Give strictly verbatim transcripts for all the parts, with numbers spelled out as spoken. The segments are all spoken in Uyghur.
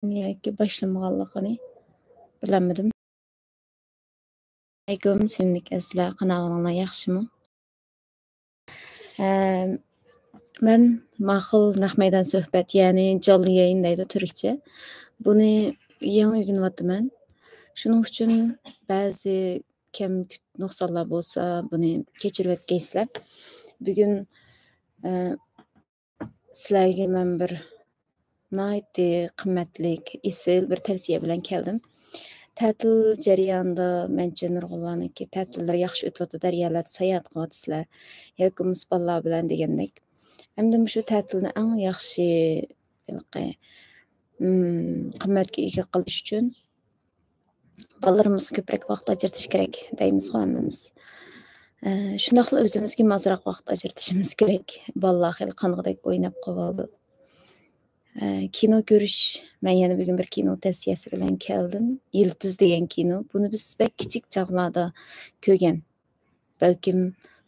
ياكى باشلىمىغانلىقىنى بىلەلمىدىم. ئەلەيكۇم، سۆيۈملۈك ئەزىزلەر، قانداق ئەھۋالىڭلار، ياخشىمۇ؟ ئەم، مەن ماقۇل نەق مەيدان سۆھبەت، يەنى جانلى يايىن دەيدۇ تۈركچە. بۇنى يېڭى ئۆگىنىۋاتىمەن. شۇنىڭ ئۈچۈن بەزى كەم نۇقسانلار بولسا، بۇنى كەچۈرۈۋەتكەيسىلەر. بۈگۈن، ئە، سىلەرگە مەن بىر ناھايىتى قىممەتلىك، ئېسىل بىر تەۋسىيە بىلەن كەلدىم. تەتىل جەريانىدا مەنچە نۇرغۇنلارنىڭكى تەتىللىرى ياخشى ئۆتۈۋاتىدۇ، دەريالاردا ساياھەت قىلىۋاتىسىلەر ياكى بولمىسا بالىلار بىلەن دېگەندەك. ئەمدى مۇشۇ تەتىلنى ئەڭ ياخشى، ھېلىقى، ئىم، قىممەتكە ئىگە قىلىش ئۈچۈن بالىلىرىمىزغا كۆپرەك ۋاقىت ئاجرىتىش كېرەك دەيمىزغۇ ھەممىمىز. ئە، شۇنداقلا ئۆزىمىزگىمۇ ئازراق ۋاقىت ئاجرىتىشىمىز كېرەك. بالىلار خېلى قانغۇدەك ئويناپ قويۇۋالىدۇ. ئە، كىنو كۆرۈش، مەن يەنە بۈگۈن بىر كىنو تەۋسىيەسى بىلەن كەلدىم. يىلتىز دېگەن كىنو. بۇنى بىز بەك كىچىك چاغلاردا كۆرگەن. بەلكىم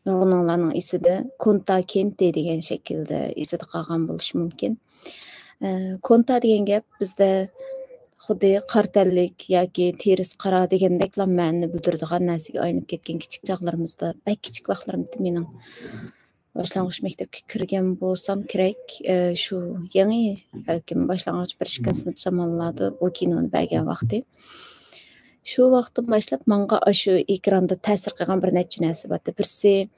نۇرغۇنۇڭلارنىڭ ئېسىدە كونتا كېنتى دېگەن شەكىلدە ئېسىدە قالغان بولۇشى مۇمكىن. ئە، كونتا دېگەن گەپ بىزدە خۇددى قارا تەنلىك ياكى تېرىسى قارا دېگەندەكلا مەنىنى بىلدۈرىدىغان نەرسىگە ئايلىنىپ كەتكەن كىچىك چاغلىرىمىزدا، بەك كىچىك ۋاقىتلىرىمدا مېنىڭ باشلانغۇچ مەكتەپكە كىرگەن بولسام كېرەك، ئە، شۇ يېڭى، بەلكىم باشلانغۇچ بىر، ئىككىنچى سىنىپ زامانلاردا بۇ كىنونى بەرگەن ۋاقتى. شۇ ۋاقىتتىن باشلاپ ماڭا ئاشۇ ئېكراندا تەسىر قىلغان بىر نەچچە نەرسە بارتتى. بىرسى،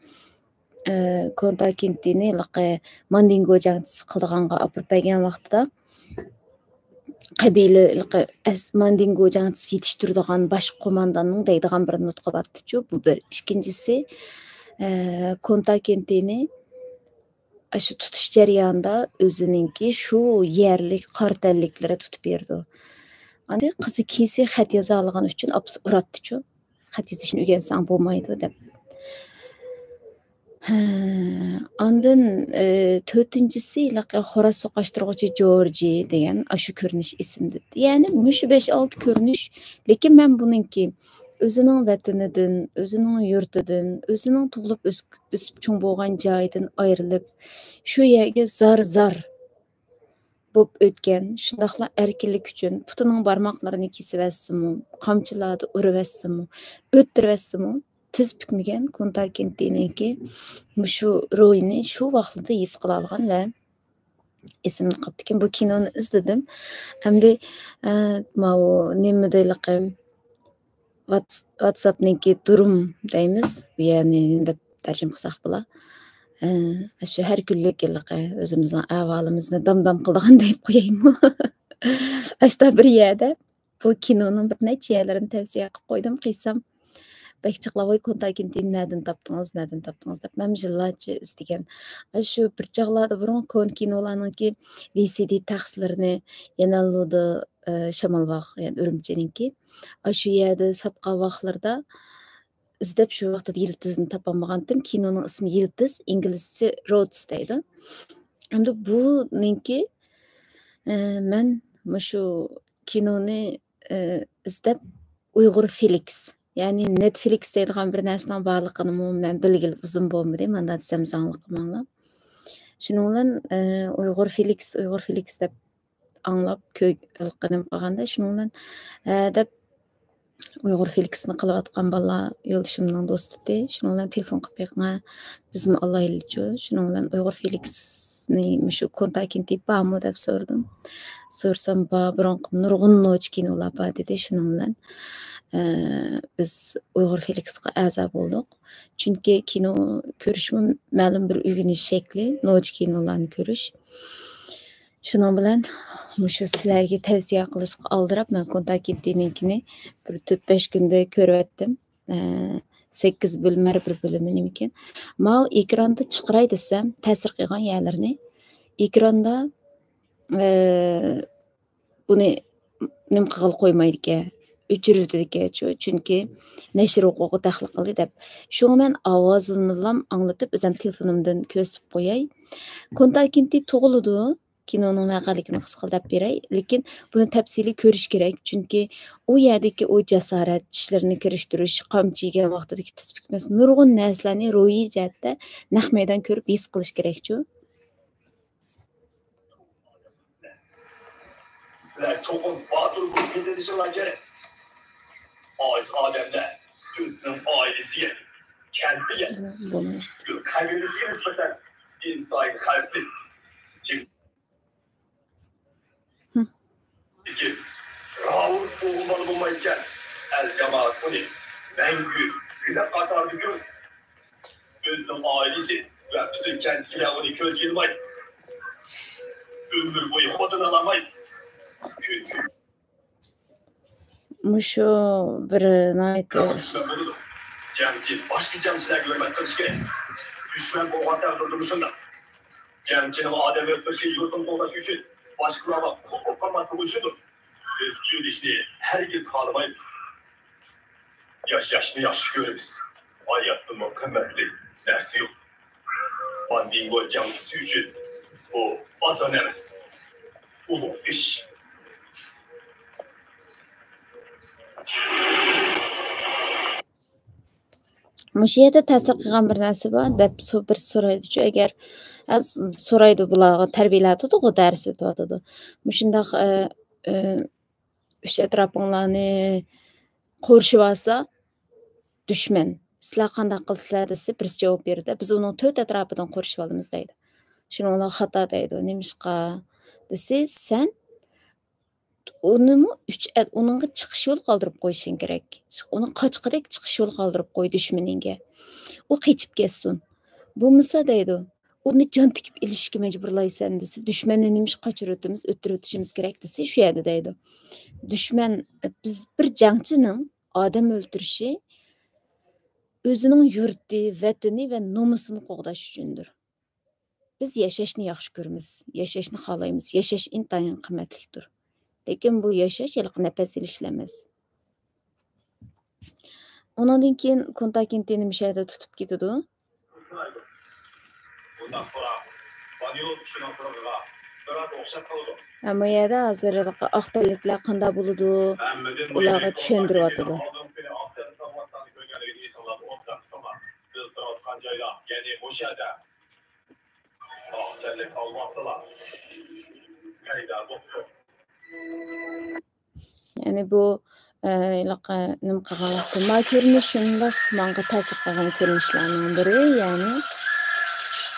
ئە، كونتا كېنتىنى ھېلىقى ماندىنگو جەڭچىسى قىلىدىغانغا ئاپىرىپ بەرگەن ۋاقتىدا، قەبىلە ھېلىقى ئەس-، ماندىنگو جەڭچىسى يېتىشتۈرىدىغان باش قومانداننىڭ دەيدىغان بىر نۇتقى بارتتىچۇ، بۇ بىر. ئىككىنچىسى، ئە، كونتا كېنتىنى ئاشۇ تۇتۇش جەريانىدا ئۆزىنىڭكى شۇ يەرلىك قارا تەنلىكلىرى تۇتۇپ بېرىدۇ. ئاندىن قىزى كېسى خەت يازالىغان ئۈچۈن ئاپىسى ئۇراتتىچۇ. خەت يېزىشنى ئۆگەنسەڭ بولمايدۇ دەپ. ھە، ئاندىن، ئى، تۆتىنچىسى ھېلىقى خوراز سوقاشتۇرغۇچى جورجى دېگەن ئاشۇ كۆرۈنۈش ئېسىمدە. يەنى مۇشۇ بەش-ئالتە كۆرۈنۈش، لېكىن مەن بۇنىڭكى ئۆزىنىڭ ۋەتىنىدىن، ئۆزىنىڭ يۇرتىدىن، ئۆزىنىڭ تۇغۇلۇپ ئۆس-، ئۆسۈپ چوڭ بولغان جايىدىن ئايرىلىپ، شۇ يەرگە زار-زار بولۇپ ئۆتكەن، شۇنداقلا ئەركىنلىك ئۈچۈن پۇتىنىڭ بارماقلىرىنى كېسىۋەتسىمۇ، قامچىلاردا ئۇرۇۋەتسىمۇ، ئۆتتۈرۈۋەتسىمۇ، تىز پۈكمىگەن كونتا كېنتىنىڭكى مۇشۇ روھىنى شۇ ۋاقتىدا ھېس قىلالىغان ۋە ئېسىمدە قاپتىكەن. بۇ كىنونى ئىزدىدىم. ئەمدى، ئە، ماۋۇ نېمىدە ھېلىقى ۋاتس-، ۋاتساپنىڭكى دۇرۇم دەيمىز، يەنى نېمە دەپ تەرجىمە قىلساق بولا؟ ئە، شۇ ھەر كۈنلۈك ھېلىقى ئۆزىمىزنىڭ ئەھۋالىمىزنى دام-دام قىلىدىغان دەپ قويايمۇ؟ ئاشتا بىر يەردە بۇ كىنونىڭ بىر نەچچە يەرلىرىنى تەۋسىيە قىلىپ قويدۇم، قىيسام بەك جىقلاپ، «ۋاي، كونتا كېنتىنى نەدىن تاپتىڭىز، نەدىن تاپتىڭىز؟» دەپ، مەن يىللارچە ئىزدىگەن. ئاشۇ بىر چاغلاردا بۇرۇنقى كونا كىنولارنىڭكى ۋى سى دى تەخسىلىرىنى يەنەلۇدا، ئە، شامالباغ، يەنى ئۈرۈمچىنىڭكى، ئاشۇ يەردە ساتقان ۋاقىتلىرىدا ئىزدەپ، شۇ ۋاقىتتا يىلتىزنى تاپالمىغانتىم. كىنونىڭ ئىسمى يىلتىز، ئىنگلىزچە روتس دەيدۇ. ئەمدى بۇنىڭكى، ئە، مەن مۇشۇ كىنونى، ئە، ئىزدەپ، ئۇيغۇر فىلىكس، يەنى نېتفلىكس دەيدىغان بىر نەرسىنىڭ بارلىقىنىمۇ مەن بىلگىلى ئۇزۇن بولمىدى. مانداق دېسەم زاڭلىق قىلماڭلار. شۇنىڭ بىلەن، ئە، ئۇيغۇر فىلىكس، ئۇيغۇر فىلىكس دەپ ئاڭلاپ، كۆ-، ھېلىقى نېمە قىلغاندا، شۇنىڭ بىلەن، ھە، دەپ، ئۇيغۇر فىلىكسنى قىلىۋاتقان بالىلار يولدىشىمنىڭ دوستى، شۇنىڭ بىلەن تېلېفون قىلىپ بېقىڭا، بىزمۇ ئالايلىچۇ. شۇنىڭ بىلەن ئۇيغۇر فىلىكسنى مۇشۇ كونتاكىنتى بارمۇ دەپ سورىدىم. سورىسام، بار، بۇرۇنقى نۇرغۇن نوچى كىنولار بار دېدى. شۇنىڭ بىلەن، ئە، بىز ئۇيغۇر فىلىكسقا ئەزا بولدۇق. چۈنكى كىنو كۆرۈشمۇ مەلۇم بىر ئۆگىنىش شەكلى، نوچى كىنولارنى كۆرۈش. شۇنىڭ بىلەن مۇشۇ سىلەرگە تەۋسىيە قىلىشقا ئالدىراپ، مەن كونتاكىنتىنىڭكىنى بىر تۆت-بەش كۈندە كۆرۈۋەتتىم. ئە، سەككىز بۆلۈم، ھەر بىر بۆلۈمى نېمىكىن. ماۋۇ ئېكراندا چىقىراي دېسەم، تەسىر قىلغان يەرلىرىنى ئېكراندا، ئە، بۇنى نېمە قىلغىلى قويمايدىكەن، ئۆچۈرۈۋېتىدىكەنچۇ، چۈنكى نەشر ھوقۇقى دەخلى قىلدى دەپ. شۇڭا مەن ئاۋازىنىلا ئاڭلىتىپ، ئۆزۈم تېلېفونۇمدىن كۆرسىتىپ قوياي. كونتاكىنتى تۇغۇلىدۇ، كىنونىڭ ۋەقەلىكىنى قىسقىلداپ بېرەي، لېكىن بۇنى تەپسىلىي كۆرۈش كېرەك، چۈنكى ئۇ يەردىكى ئۇ جاسارەت، چىشلىرىنى كىرىشتۈرۈش، قامچا يېگەن ۋاقتىدىكى تىز پۈكمەس، نۇرغۇن نەرسىلەرنى روھىي جەھەتتە نەق مەيدان كۆرۈپ ھېس قىلىش كېرەكچۇ. سىلەر چوقۇم باتۇر بولۇپ يېتىلىشىڭلار كېرەك. ئاجىز ئادەملەر ئۆزىنىڭ ئائىلىسىگە، كەنتىگە، بۇ، بۇ. قەبىلىسىگە نىسبەتەن ئىنتايىن خەۋپلىك. كىم، لېكىن راۋۇل ئوغۇل بالا بولمايدىكەن. ئەل جامائەت ئۇنى مەڭگۈ گۈناھ قاتارىدا كۆرىدۇ. ئۆزىنىڭ ئائىلىسى ۋە پۈتۈن كەنتتىكىلەر ئۇنى كۆز يۇممايدۇ. ئۆمۈر بويى خوتۇن ئالالمايدۇ. چۈنكى مۇشۇ بىر ناھايىتى دۈشمەن بولىدۇ. جەڭچى باشقا جەڭچىلەرگە ھۆرمەت قىلىشى كېرەك. دۈشمەن بولغان تەقدىردە مۇشۇنداق. جەڭچىنىڭ ئادەم ئۆلتۈرۈشى يۇرتىنى قوغداش ئۈچۈن، باشقىلارغا قۇل بولۇپ قالماسلىقى ئۈچۈندۇر. بىز كۆيۈنۈشنى ھەرگىز خالىمايمىز. ياشاشنى ياخشى كۆرىمىز. ھاياتتىنمۇ قىممەتلىك نەرسە يوق. ماندىنگو جەڭچىسى ئۈچۈن بۇ ئاسان ئەمەس. ئۇلۇغ ئىش. مۇشۇ يەردە تەسىر قىلغان بىر نەرسە بار دەپ سو-، بىر سورايدۇچۇ. ئەگەر، ئە، س-، سورايدۇ، بۇلارغا تەربىيەلەتتىدۇغۇ، دەرس ئۆتۈۋاتىدۇ. مۇشۇنداق، ئە، ئە، ئۈچ ئەتراپىڭلارنى قورشىۋالسا، دۈشمەن، سىلەر قانداق قىلىسىلەر دېسە، بىرسى جاۋاب بېرىدۇ، بىز ئۇنىڭ تۆت ئەتراپىدىن قورشىۋالىمىز دەيدۇ. شۇنىڭ بىلەن خاتا دەيدۇ. نېمىشقا دېسە، سەن ئۇنىمۇ ئۈچ ئەت-، ئۇنىڭغا چىقىش يولى قالدۇرۇپ قويۇشۇڭ كېرەك. چىق-، ئۇنى قاچقۇدەك چىقىش يولى قالدۇرۇپ قوي دۈشمىنىڭگە. ئۇ قېچىپ كەتسۇن. بولمىسا دەيدۇ، ئۇنى جان تىكىپ ئېلىشقا مەجبۇرلايسەن دېسە، دۈشمەننى نېمىشقا قاچۇرۇۋېتىمىز، ئۆلتۈرۈۋېتىشىمىز كېرەك دېسە، شۇ يەردە دەيدۇ. دۈشمەن، بىز بىر جەڭچىنىڭ ئادەم ئۆلتۈرۈشى ئۆزىنىڭ يۇرتى، ۋەتىنى ۋە نومۇسىنى قوغداش ئۈچۈندۇر. بىز ياشاشنى ياخشى كۆرىمىز، ياشاشنى خالايمىز، ياشاش ئىنتايىن قىممەتلىكتۇر. لېكىن بۇ ياشاش ھېلىقى نەپەس ئېلىشلا ئەمەس. ئۇنىڭدىن كېيىن كۇنتا كىنتىنى مۇشۇ يەردە تۇتۇپ كېتىدۇ. ھە، بۇ يەردە ھازىر ھېلىقى ئاق تەنلىكلەر قانداق بولىدۇ، ئۇلارغا چۈشەندۈرۈۋاتىدۇ. يەنى بۇ، ئە، ھېلىقى نېمە قىلغان ۋاقتى، ما كۆرۈنۈش شۇنداق ماڭا تەسىر قىلغان كۆرۈنۈشلەرنىڭ بىرى، يەنى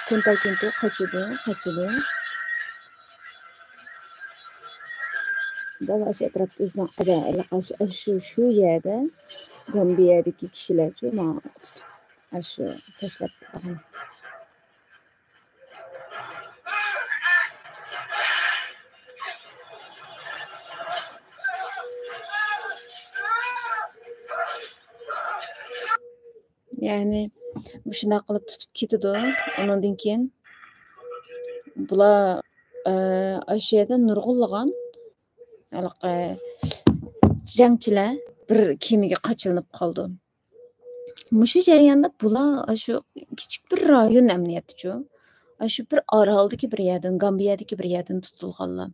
كۇنتا كىنتى قاچىدۇ، قاچىدۇ. دەل ئاشۇ ئەتراپتا ئۆزىنىڭ ئەدە-، ھېلىقى شۇ، شۇ، شۇ يەردە گامبىيەدىكى كىشىلەرچۇ ماڭا تۇتۇپ، ئاشۇ تاشلاپ كەتكەن. يەنى مۇشۇنداق قىلىپ تۇتۇپ كېتىدۇ. ئۇنىڭدىن كېيىن بۇلار، ئە، ئاشۇ يەردە نۇرغۇنلىغان ھېلىقى جەڭچىلەر بىر كېمىگە قاچىلىنىپ قالىدۇ. مۇشۇ جەرياندا بۇلار ئاشۇ كىچىك بىر رايون ئەمەلىيەتتىچۇ. ئاشۇ بىر ئارالدىكى بىر يەردىن، گامبىيەدىكى بىر يەردىن تۇتۇلغانلار.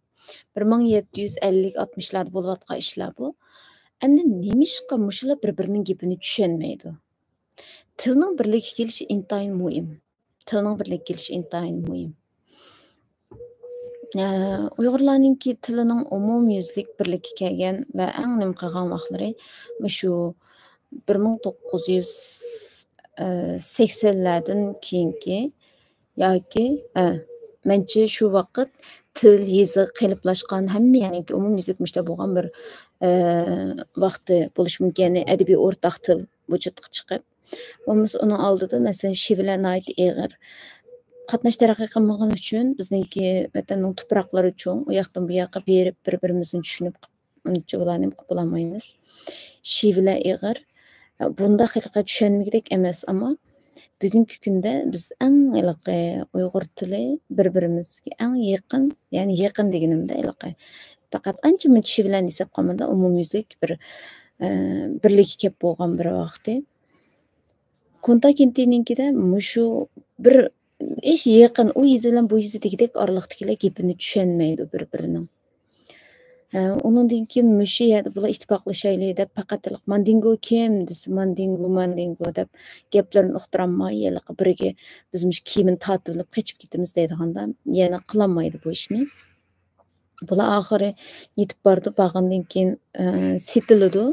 بىر مىڭ يەتتە يۈز ئەللىك، ئاتمىشلاردا بولۇۋاتقان ئىشلار بۇ. ئەمدى نېمىشقا مۇشۇلار بىر-بىرىنىڭ گېپىنى چۈشەنمەيدۇ؟ تىلنىڭ بىرلىككە كېلىشى ئىنتايىن مۇھىم. تىلنىڭ بىرلىككە كېلىشى ئىنتايىن مۇھىم. ئە، ئۇيغۇرلارنىڭكى تىلىنىڭ ئومۇميۈزلۈك بىرلىككە كەلگەن ۋە ئەڭ نېمە قىلغان ۋاقىتلىرى مۇشۇ بىر مىڭ توققۇز يۈز سەكسەنلەردىن كېيىنكى ياكى، ئە، مەنچە شۇ ۋاقىت تىل، يېزىق قېلىپلاشقان، ھەممە يەرنىڭكى ئومۇميۈزلۈك مۇشۇنداق بولغان بىر، ئە، ۋاقتى بولۇشى مۇمكىن. يەنى ئەدەبىي ئورتاق تىل ۋۇجۇدقا چىقىپ، بولمىسا ئۇنىڭ ئالدىدا، مەسىلەن، شىۋىلەر ناھايىتى ئېغىر. قاتناش تەرەققىي قىلمىغىنى ئۈچۈن بىزنىڭكى ۋەتەننىڭ تۇپراقلىرى چوڭ، ئۇ ياقتىن بۇ ياققا بېرىپ، بىر-بىرىمىزنى چۈشىنىپ، ئۇنچە ئۇلارنى قىلىپ بولالمايمىز. شىۋىلەر ئېغىر. بۇنداق ھېلىقى چۈشەنمىگۈدەك ئەمەس، ئەمما بۈگۈنكى كۈندە بىز ئەڭ ھېلىقى ئۇيغۇر تىلى بىر-بىرىمىزگە ئەڭ يېقىن، يەنى يېقىن دېگىنىمدە ھېلىقى پەقەت ئانچە مۇنچە شىۋىلەرنى ھېسابقا ئالمىغاندا، ئومۇميۈزلۈك بىر، ئە، بىرلىككە كەپ بولغان بىر ۋاقتى. كۇنتا كىنتىنىڭكىدە مۇشۇ بىر ئىش يېقىن، ئۇ يېزا بىلەن بۇ يېزا دېگۈدەك ئارىلىقتىكىلەر گېپىنى چۈشەنمەيدۇ بىر-بىرىنىڭ. ھە، ئۇنىڭدىن كېيىن مۇشۇ يەردە بۇلار ئىتتىپاقلىشايلى دەپ پەقەت ھېلىقى ماندىنگو كىم دېسە، ماندىنگو، ماندىنگو دەپ گەپلىرىنى ئۇقتۇرالماي، ھېلىقى بىرىگە بىز مۇشۇ كىيىمىنى تارتىۋېلىپ قېچىپ كېتىمىز دەيدىغاندا، يەنە قىلالمايدۇ بۇ ئىشنى. بۇلار ئاخىرى يېتىپ بارىدۇ، بارغاندىن كېيىن، ئە، سېتىلىدۇ.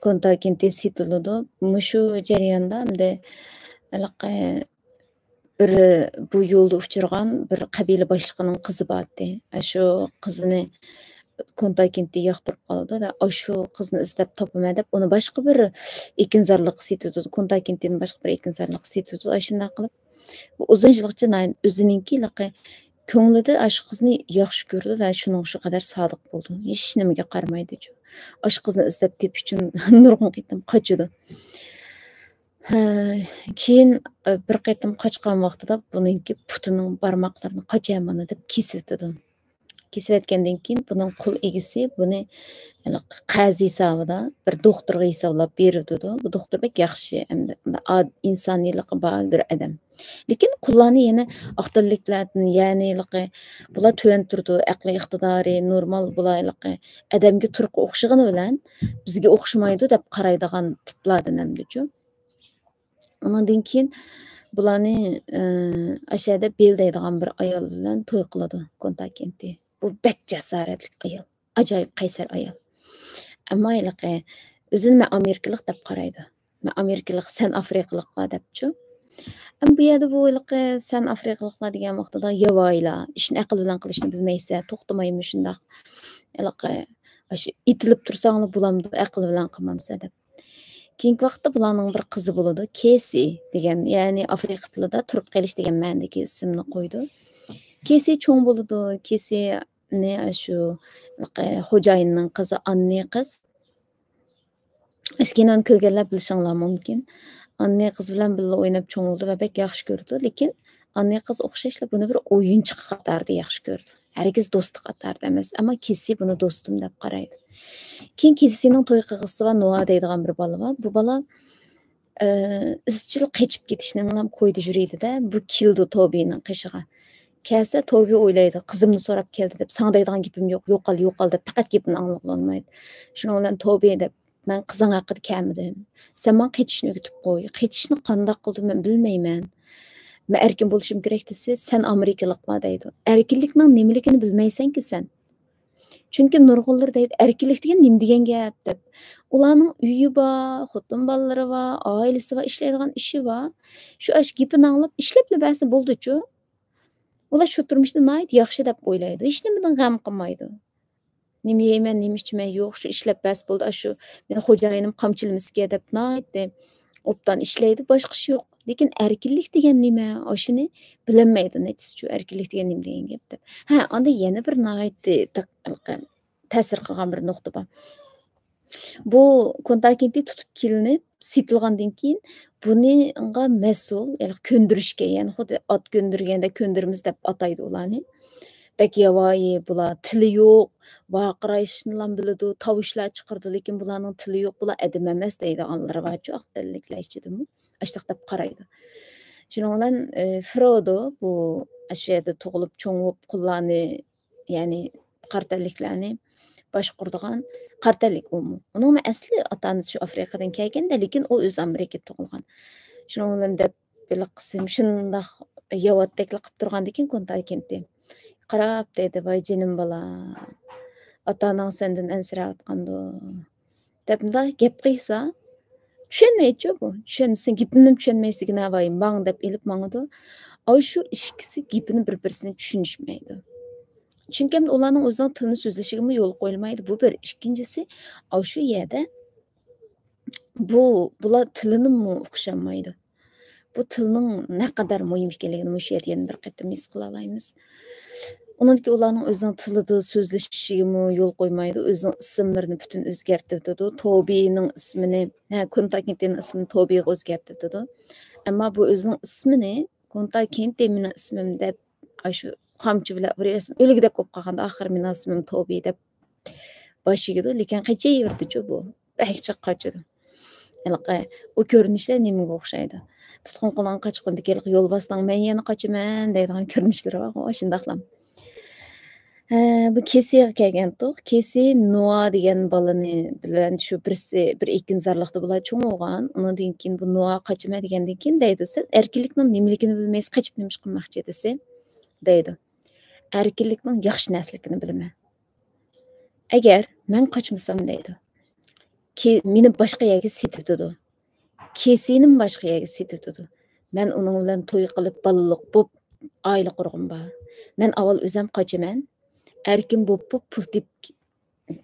كونتاكىنتى سېتىلىدۇ. مۇشۇ جەرياندا ئەمدى ھېلىقى بىر بۇ يولدا ئۇچرىغان بىر قەبىلە باشلىقىنىڭ قىزى بارتتى. ئاشۇ قىزىنى كونتاكىنتى ياقتۇرۇپ قالىدۇ ۋە ئاشۇ قىزنى ئىزدەپ تاپىمەن دەپ، ئۇنى باشقا بىر ئېكىنزارلىققا سېتىۋېتىدۇ. كونتاكىنتىنى باشقا بىر ئېكىنزارلىققا سېتىۋېتىدۇ. ئاشۇنداق قىلىپ، بۇ ئۇزۇن يىللىقچە ناھايىتى ئۆزىنىڭكى ھېلىقى كۆڭلىدە ئاشۇ قىزنى ياخشى كۆرىدۇ ۋە شۇنىڭغا شۇ قەدەر سادىق بولىدۇ. ھېچنېمىگە قارىمايدۇچۇ. ئاشۇ قىزنى ئىزدەپ تېپىش ئۈچۈن نۇرغۇن قېتىم قاچىدۇ. ھە، كېيىن، ئە، بىر قېتىم قاچقان ۋاقتىدا بۇنىڭكى پۇتىنىڭ بارماقلىرىنى قاچىمانا دەپ كېسىۋېتىدۇ. كېسىۋەتكەندىن كېيىن بۇنىڭ قۇل ئىگىسى بۇنى، يەنى، قەرز ھېسابىدا بىر دوختۇرغا ھېسابلاپ بېرىۋېتىدۇ. بۇ دوختۇر بەك ياخشى، ئەمدى ئاد-، ئىنسانىيلىقى بار بىر ئادەم. لېكىن قۇللارنى يەنە ئاق تەنلىكلەردىن، يەنى ھېلىقى بۇلار تۆۋەن تۇرىدۇ، ئەقلىي ئىقتىدارى نورمال، بۇلار ھېلىقى ئادەمگە تۇرقى ئوخشىغىنى بىلەن بىزگە ئوخشىمايدۇ دەپ قارايدىغان تىپلاردىن ئەمدىچۇ. ئۇنىڭدىن كېيىن بۇلارنى، ئە، ئاشۇ يەردە بېل دەيدىغان بىر ئايال بىلەن توي قىلىدۇ كونتاكىنتى. بۇ بەك جاسارەتلىك ئايال، ئاجايىپ قەيسەر ئايال. ئەمما ھېلىقى ئۆزىنى مەن ئامېرىكىلىق دەپ قارايدۇ. مەن ئامېرىكىلىق، سەن ئافرىقىلىقلار دەپچۇ. ئەمما بۇ يەردە بۇ ھېلىقى سەن ئافرىقىلىقلار دېگەن ۋاقتىدا ياۋايىلار، ئىشنى ئەقىل بىلەن قىلىشنى بىلمەيسەن، توختىماي مۇشۇنداق ھېلىقى ئاشۇ ئېتىلىپ تۇرساڭلا بولامدۇ، ئەقىل بىلەن قىلمامسەن دەپ. كېيىنكى ۋاقىتتا بۇلارنىڭ بىر قىزى بولىدۇ، كېسى دېگەن، يەنى ئافرىقا تىلىدا تۇرۇپ قېلىش دېگەن مەنىدىكى ئىسىمنى قويىدۇ. كېسى چوڭ بولىدۇ، كېسىنى ئاشۇ خوجايىننىڭ قىزى ئاننى قىز. ئەسكىنانى كۆرگەنلەر بىلىشىڭلار مۇمكىن. ئاننى قىز بىلەن بىللە ئويناپ چوڭ بولدى ۋە بەك ياخشى كۆرىدۇ. لېكىن ئاننى قىز ئوخشاشلا بۇنى بىر ئويۇنچۇق قاتارىدا ياخشى كۆرىدۇ. ھەرگىز دوستى قاتارىدا ئەمەس. ئەمما كېسى بۇنى دوستۇم دەپ قارايدۇ. كېيىن كېسىنىڭ توي قىلغۇسى بار، نوئا دەيدىغان بىر بالا بار. بۇ بالا، ئە، ئىزچىل قېچىپ كېتىشنىڭ كويىدا يۈرىدۇ-دە، بۇ كېلىدۇ توبىنىڭ قېشىغا. كەلسە توبى ئويلايدۇ، قىزىمنى سوراپ كەلدى دەپ، ساڭا دەيدىغان گېپىم يوق، يوقال، يوقال دەپ پەقەت گېپىنى ئاڭلىغىلى بولمايدۇ. شۇنىڭ بىلەن توبى دەپ، مەن قىزىڭ ھەققىدە كەلمىدىم. سەن ماڭا قېچىشنى ئۆگىتىپ قوي. قېچىشنى قانداق قىلىدۇ مەن بىلمەيمەن. مەن ئەركىن بولۇشۇم كېرەك دېسە، سەن ئامېرىكىلىقلار دەيدۇ. ئەركىنلىكنىڭ نېمىلىكىنى بىلمەيسەنكى سەن. چۈنكى نۇرغۇنلىرى دەيدۇ، ئەركىنلىك دېگەن نېمە دېگەن گەپ دەپ. ئۇلارنىڭ ئۆيى بار، خوتۇن بالىلىرى بار، ئائىلىسى بار، ئىشلەيدىغان ئىشى بار. شۇ ئاشۇ گېپىنى ئاڭلاپ ئىشلەپلا بەرسە بولدىچۇ. ئۇلار شۇ تۇرمۇشنى ناھايىتى ياخشى دەپ ئويلايدۇ. ھېچنېمىدىن غەم قىلمايدۇ. نېمە يەيمەن، نېمە ئىچىمەن، يوق، شۇ ئىشلەپ بەرسە بولدى، ئاشۇ مېنى خوجايىنىم قامچىلىمىسىكەن دەپ ناھايىتى ئوبدان ئىشلەيدۇ، باشقا ئىش يوق. لېكىن ئەركىنلىك دېگەن نېمە؟ ئاشۇنى بىلەلمەيدۇ نەچچىسىچۇ، ئەركىنلىك دېگەن نېمە دېگەن گەپ دەپ. ھە، ئاندىن يەنە بىر ناھايىتى دىق-، تەسىر قىلغان بىر نۇقتا بار. بۇ كونتاكىنتى تۇتۇپ كېلىنىپ سېتىلغاندىن كېيىن، بۇنىڭغا مەسئۇل، يەنى كۆندۈرۈشكە، يەنى خۇددى ئات كۆندۈرگەندەك كۆندۈرىمىز دەپ ئاتايدۇ ئۇلارنى. بەك ياۋايى بۇلار، تىلى يوق، ۋارقىرايشنىلا بىلىدۇ، تاۋۇشلار چىقىرىدۇ، لېكىن بۇلارنىڭ تىلى يوق، بۇلار ئادەم ئەمەس دەيدىغانلىرى بارچۇ، ئاق تەنلىكلەر ئىچىدىمۇ. ئاشۇنداق دەپ قارايدۇ. شۇنىڭ بىلەن، ئى، فرودو بۇ ئاشۇ يەردە تۇغۇلۇپ چوڭ بولۇپ قۇللارنى، يەنى قارا تەنلىكلەرنى باشقۇرىدىغان قارا تەنلىك ئۇمۇ. ئۇنىڭمۇ ئەسلى ئاتا-ئانىسى شۇ ئافرىقىدىن كەلگەندە، لېكىن ئۇ ئۆزى ئامېرىكىدا تۇغۇلغان. شۇنىڭ بىلەن دەپ ھېلىقىسى شۇنداق ياۋاتتەكلا قىلىپ تۇرغاندىكىن كونتاكىنتى قاراپ دەيدۇ، ۋاي جېنىم بالا، ئاتا-ئاناڭ سەندىن ئەنسىرەۋاتقاندۇ. دەپ مۇنداق گەپ قىلسا، چۈشەنمەيدىچۇ بۇ. چۈشەنمىسە، گېپىمنىمۇ چۈشەنمەيسىكىن ھاۋايىم، ماڭ دەپ ئېلىپ ماڭىدۇ. ئاۋۇ شۇ ئىككىسى گېپىنى بىر-بىرسىنى چۈشىنىشمەيدۇ. چۈنكى ئەمدى ئۇلارنىڭ ئۆزىنىڭ تىلىنى سۆزلىشىگىمۇ يول قويۇلمايدۇ. بۇ بىر. ئىككىنچىسى، ئاۋۇ شۇ يەردە بۇ، بۇلار تىلىنىمۇ ئۇقۇشالمايدۇ. بۇ تىلنىڭ نەقەدەر مۇھىم ئىكەنلىكىنى مۇشۇ يەردە يەنە بىر قېتىم ھېس قىلالايمىز. ئۇنىڭدىن كېيىن ئۇلارنىڭ ئۆزىنىڭ تىلىدا سۆزلىشىشىگىمۇ يول قويمايدۇ، ئۆزىنىڭ ئىسىملىرىنى پۈتۈن ئۆزگەرتىۋېتىدۇ. توبىنىڭ ئىسمىنى، ھە، كونتاكىنتىنىڭ ئىسمىنى توبىغا ئۆزگەرتىۋېتىدۇ. ئەمما بۇ ئۆزىنىڭ ئىسمىنى كونتاكىنتى مېنىڭ ئىسمىم دەپ، ئاشۇ قامچا بىلەن ئۇرۇۋەتسىمۇ، ئۆلگۈدەك بولۇپ قالغاندا، ئاخىرى مېنىڭ ئىسمىم توبى دەپ باش ئېگىدۇ، لېكىن قېچىۋېرىدىچۇ بۇ. بەك جىق قاچىدۇ. ھېلىقى ئۇ كۆرۈنۈشلەر نېمىگە ئوخشايدۇ؟ تۇتقۇن قۇلان قاچقۇندىكى ھېلىقى يولۋاسنىڭ «مەن يەنە قاچىمەن» دەيدىغان كۆرۈنۈشلىرى بارغۇ، ئاشۇنداقلا. ھە، بۇ كېسىگە كەلگەنتۇق. كېسى نوئا دېگەن بالىنى بىلەن شۇ بىرسى، بىر ئېكىنزارلىقتا بۇلار چوڭ بولغان. ئۇنىڭدىن كېيىن بۇ نوئا قاچىمەن دېگەندىن كېيىن دەيدۇ، «سەن ئەركىنلىكنىڭ نېمىلىكىنى بىلمەيسەن، قېچىپ نېمە ئىش قىلماقچى؟» دېسە، دەيدۇ. ئەركىنلىكنىڭ ياخشى نەرسىلىكىنى بىلىمەن. ئەگەر مەن قاچمىسام دەيدۇ، كې-، مېنى باشقا يەرگە سېتىۋېتىدۇ. كېسىنىمۇ باشقا يەرگە سېتىۋېتىدۇ. مەن ئۇنىڭ بىلەن توي قىلىپ، بالىلىق بوپ، ئائىلە قۇرغۇم بار. مەن ئاۋۋال ئۆزۈم قاچىمەن. ئەركىن بوپ، بوپ، پۇل تېپىپ،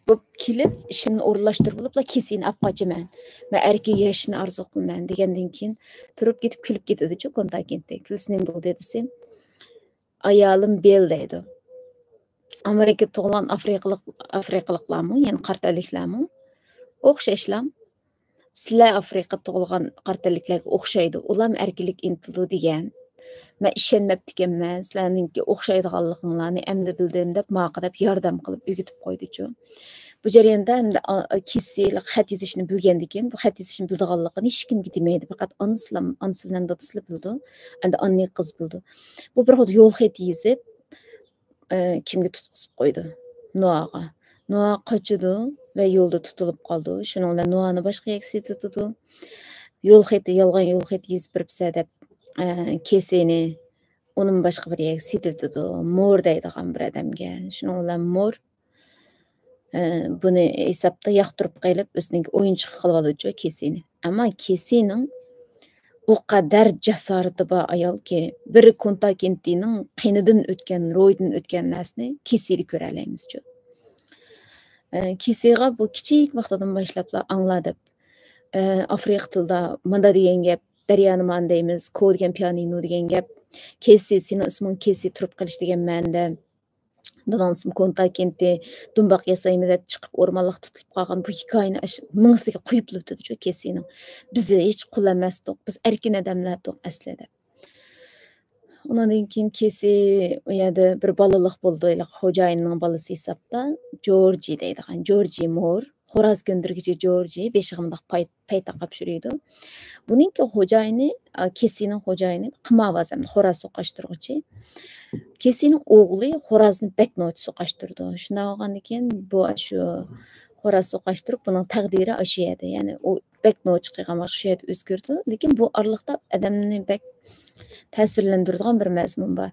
بوپ كېلىپ، ئىشىمنى ئورۇنلاشتۇرۇپ بولۇپلا كېسىنى ئاپ قاچىمەن. مەن ئەركىن ياشاشنى ئارزۇ قىلىمەن، دېگەندىن كېيىن تۇرۇپ كېتىپ كۈلۈپ كېتىدىچۇ كونتاكېنتتە. كۈلسە نېمە بولدى دېسە، ئايالىم بېل دەيدۇ. ئامېرىكىدا تۇغۇلغان ئافرىقىلىق، ئافرىقىلىقلارمۇ، يەنى قارا تەنلىكلەرمۇ ئوخشاشلا، سىلەر ئافرىقىدا تۇغۇلغان قارا تەنلىكلەرگە ئوخشايدۇ، ئۇلارمۇ ئەركىنلىك ئىنتىلىدۇ دېگەن. مەن ئىشەنمەپتىكەنمەن، سىلەرنىڭكى ئوخشايدىغانلىقىڭلارنى ئەمدى بىلدىم دەپ ماقا دەپ ياردەم قىلىپ ئۆگىتىپ قويدىچۇ. بۇ جەرياندا ئەمدى ئا-، كېسى خەت يېزىشنى بىلگەندىكىن، بۇ خەت يېزىشنى بىلىدىغانلىقىنى ھېچكىمگە دېمەيدۇ، پەقەت ئانىسىلا، ئانىسى بىلەن دادىسىلا بىلىدۇ. ئەمدى ئانىنى قىز بىلىدۇ. بۇ بىر خىل يول خېتى يېزىپ، ئە، كىمگە تۇتقۇزۇپ قويىدۇ؟ نوئاغا. نوئا قاچىدۇ ۋە يولدا تۇتۇلۇپ قالىدۇ. شۇنىڭ بىلەن نوئانى باشقا يەرگە سېتىۋېتىدۇ. يول خېتى، يالغان يول خېتى يېزىپ بېرىپسەن دەپ، ئە، كېسىنى ئۇنىمۇ باشقا بىر يەرگە سېتىۋېتىدۇ. مور دەيدىغان بىر ئادەمگە. شۇنىڭ بىلەن مور، ئە، بۇنى ھېسابتا ياقتۇرۇپ قېلىپ، ئۆزىنىڭكى ئويۇنچۇقى قىلىۋالىدۇچۇ كېسىنى. ئەمما كېسىنىڭ ئۇ قەدەر جاسارىتى بار ئايالكى، بىر كونتاكېنتىنىڭ قېنىدىن ئۆتكەن، روھىدىن ئۆتكەن نەرسىنى كېسىدە كۆرەلەيمىزچۇ. ئە، كېسىغا بۇ كىچىك ۋاقتىدىن باشلاپلا ئاڭلا دەپ، ئە، ئافرىقا تىلىدا ماندا دېگەن گەپ، دەريانى مان دەيمىز، كو دېگەن پىيانىنو دېگەن گەپ، كېسى، سېنىڭ ئىسمىڭ كېسى تۇرۇپ قېلىش دېگەن مەنىدە. داداڭ ئىسمى كونتاكېنتى، دۇمباق ياسايمەن دەپ چىقىپ ئورمانلىقتا تۇتۇلۇپ قالغان بۇ ھېكايىنى ئاشۇ مېڭىسىگە قويۇپلىۋېتىدىچۇ كېسىنىڭ. بىز ھېچ قۇل ئەمەستۇق، بىز ئەركىن ئادەملەردۇق ئەسلى دەپ. ئۇنىڭدىن كېيىن كېسى ئۇ يەردە بىر بالىلىق بولىدۇ، ھېلىقى خوجايىننىڭ بالىسى ھېسابتا، جورجى دەيدىغان، جورجى مور، خوراز كۆندۈرگۈچى جورجى، بېشىغا مۇنداق پاي-، پەيتاق قاپشۇرىدۇ. بۇنىڭكى خوجايىنى، ئا، كېسىنىڭ خوجايىنى قىمارۋاز ھەمدە خوراز سوقاشتۇرغۇچى. كېسىنىڭ ئوغلى خورازنى بەك نوچى سوقاشتۇرىدۇ. شۇنداق بولغاندىكىن بۇ ئاشۇ خوراز سوقاشتۇرۇپ، بۇنىڭ تەقدىرى ئاشۇ يەردە. يەنى ئۇ بەك نوچى قىلغان ۋاقىت شۇ يەردە ئۆزگىرىدۇ. لېكىن بۇ ئارىلىقتا ئادەمنى بەك تەسىرلەندۈرىدىغان بىر مەزمۇن بار.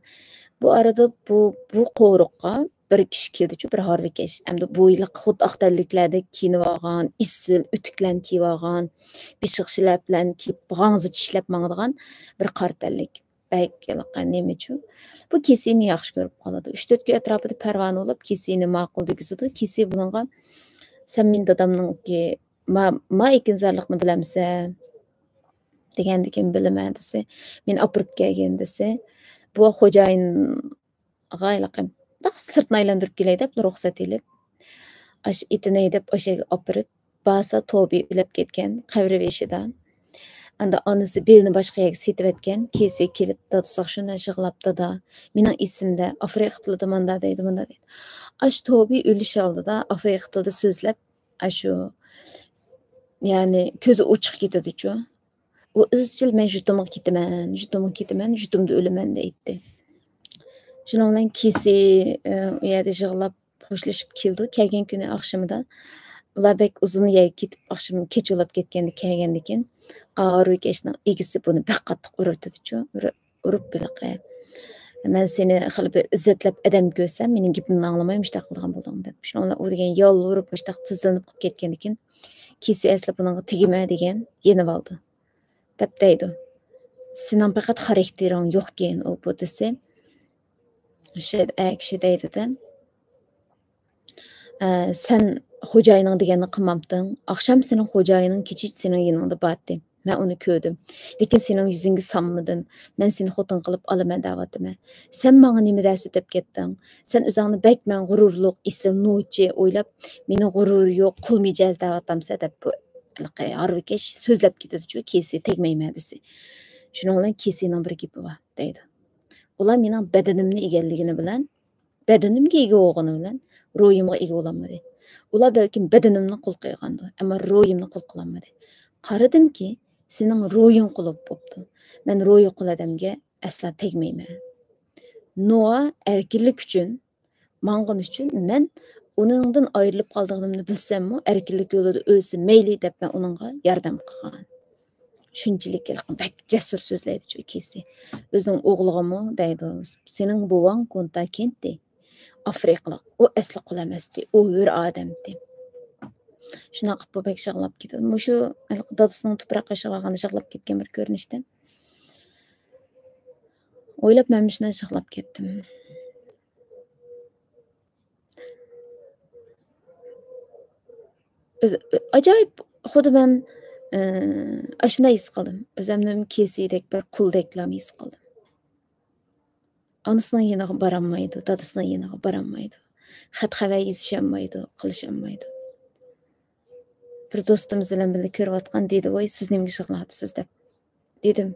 بۇ ئارىدا بۇ، بۇ قورۇققا بىر كىشى كېلىدىچۇ، بىر ھارۋىكەش. ئەمدى بۇ ھېلىقى خۇددى ئاق تەنلىكلەردەك كىيىنىۋالغان، ئېسىل ئۆتۈكلەرنى كىيىۋالغان، بېشىغا شىلەپە بىلەن كىيىپ، غاڭزا چىشلەپ ماڭىدىغان بىر قارا تەنلىك. بەك ھېلىقى نېمىچۇ؟ بۇ كېسىنى ياخشى كۆرۈپ قالىدۇ. ئۈچ تۆت كۈن ئەتراپىدا پەرۋانە بولۇپ، كېسىنى ماقۇل دېگۈزىدۇ. كېسى بۇنىڭغا، «سەن مېنى دادامنىڭكى ما-، ما ئېكىنزارلىقنى بىلەمسەن؟» دېگەندىكىن، «بىلىمەن» دېسە، «مېنى ئاپىرىپ كەلگىن» دېسە، بۇ خوجايىنغا ھېلىقى، «سىرتنى ئايلاندۇرۇپ كېلەي» دەپ رۇخسەت ئېلىپ، ئاشۇ ئېتىنى ھەيدەپ ئاشۇ يەرگە ئاپىرىپ، بارسا توبى ئۆلۈپ كەتكەن، قەبرە بېشىدا. ئاندا ئانىسى بېلىنى باشقا يەرگە سېتىۋەتكەن، كېسى كېلىپ دادىسىغا شۇنداق يىغلاپ، «دادا، مېنىڭ ئېسىمدە ئافرىقا تىلىدا ماندا دەيدۇ، ماندا دەيدۇ.» ئاشۇ توبى ئۆلۈش ئالدىدا ئافرىقا تىلىدا سۆزلەپ، ئاشۇ، يەنى كۆزى ئوچۇق كېتىدىچۇ. ئۇ ئىزچىل، «مەن يۇرتۇمغا كېتىمەن، يۇرتۇمغا كېتىمەن، يۇرتۇمدا ئۆلىمەن» دەيتتى. شۇنىڭ بىلەن كېسى، ئە، ئۇ يەردە يىغلاپ خوشلىشىپ كېلىدۇ. كەلگەن كۈنى ئاخشىمىدا ئۇلار بەك ئۇزۇن يەرگە كېتىپ، ئاخشىمى كېچە بولاپ كەتكەندە كەلگەندىكىن، ئارۋىكەشنىڭ ئىگىسى بۇنى بەك قاتتىق ئۇرۇۋېتىدىچۇ. ئۇرۇپ ھېلىقى، «مەن سېنى خېلى بىر ئىززەتلەپ ئادەم كۆرسەم، مېنىڭ گېپىمنى ئاڭلىماي مۇشۇنداق قىلىدىغان بولدۇڭ» دەپ. شۇنىڭ بىلەن ئۇ دېگەن يالۋۇرۇپ مۇشۇنداق تىزلىنىپ قېلىپ كەتكەندىكىن، كېسى ئەسلى بۇنىڭغا تېگىمە دېگەن، يېنىۋالدى. دەپ دەيدۇ. «سېنىڭ پەقەت خاراكتېرىڭ يوقكەن ئۇ، بۇ» دېسە، شۇ ئەر كىشى دەيدۇ-دە، «ئە، سەن خوجايىنىڭ دېگەننى قىلمامتىڭ. ئاخشام سېنىڭ خوجايىنىڭ كېچىچە سېنىڭ يېنىڭدا بارتتى. مەن ئۇنى كۆردۈم. لېكىن سېنىڭ يۈزۈڭگە سانمىدىم. مەن سېنى خوتۇن قىلىپ ئالىمەن دەۋاتىمەن. سەن ماڭا نېمە دەرس ئۆتەپ كەتتىڭ؟ سەن ئۆزۈڭنى بەك مەن غۇرۇرلۇق، ئېسىل نوچى ئويلاپ، مېنى غۇرۇرى يوق، قۇل مىجەز دەۋاتامسەن» دەپ بۇ ھېلىقى ھارۋىكەش سۆزلەپ كېتىدىچۇ، كېسى تەگمەيمەن دېسە. شۇنىڭ بىلەن كېسىنىڭ بىر گېپى بار دەيدۇ. «ئۇلار مېنىڭ بەدىنىمنى ئىگىلىگىنى بىلەن، بەدىنىمگە ئىگە بولغىنى بىلەن روھىمغا ئىگە بولالمىدى. ئۇلار بەلكىم بەدىنىمنى قۇل قىلغاندۇ، ئەمما روھىمنى قۇل قىلالمىدى. قارىدىمكى، سېنىڭ روھىڭ قۇل بوپتۇ. مەن روھى قۇل ئادەمگە ئەسلا تەگمەيمەن. نوئا ئەركىنلىك ئۈچۈن ماڭغىنى ئۈچۈن مەن ئۇنىڭدىن ئايرىلىپ قالىدىغىنىمنى بىلسەممۇ، ئەركىنلىك يولىدا ئۆلسە مەيلى دەپ مەن ئۇنىڭغا ياردەم قىلغان. شۇنچىلىك ھېلىقى بەك جەسۇر سۆزلەيدىچۇ كېسى. ئۆزىنىڭ ئوغلىغىمۇ دەيدۇ، سېنىڭ بوۋاڭ كونتا كېنتى، ئافرىقىلىق. ئۇ ئەسلى قۇل ئەمەستى، ئۇ ھۆر ئادەمتى. شۇنداق قىلىپ بۇ بەك يىغلاپ كېتىدۇ. مۇشۇ ھېلىقى دادىسىنىڭ تۇپراق قېشىغا بارغاندا يىغلاپ كەتكەن بىر كۆرۈنۈشتە. ئويلاپ مەن مۇشۇنداق يىغلاپ كەتتىم. ئۆز-، ئاجايىپ، خۇددى مەن، ئى، ئاشۇنداق ھېس قىلدىم. ئۆزۈمنى كېسىدەك بىر قۇلدەكلا ھېس قىلدىم. ئانىسىنىڭ يېنىغا بارالمايدۇ، دادىسىنىڭ يېنىغا بارالمايدۇ. خەت خەۋەر يېزىشالمايدۇ، قىلىشالمايدۇ. بىر دوستىمىز بىلەن بىللە كۆرۈۋاتقان دېدى، ۋاي، سىز نېمىگە يىغلاۋاتىسىز دەپ. دېدىم،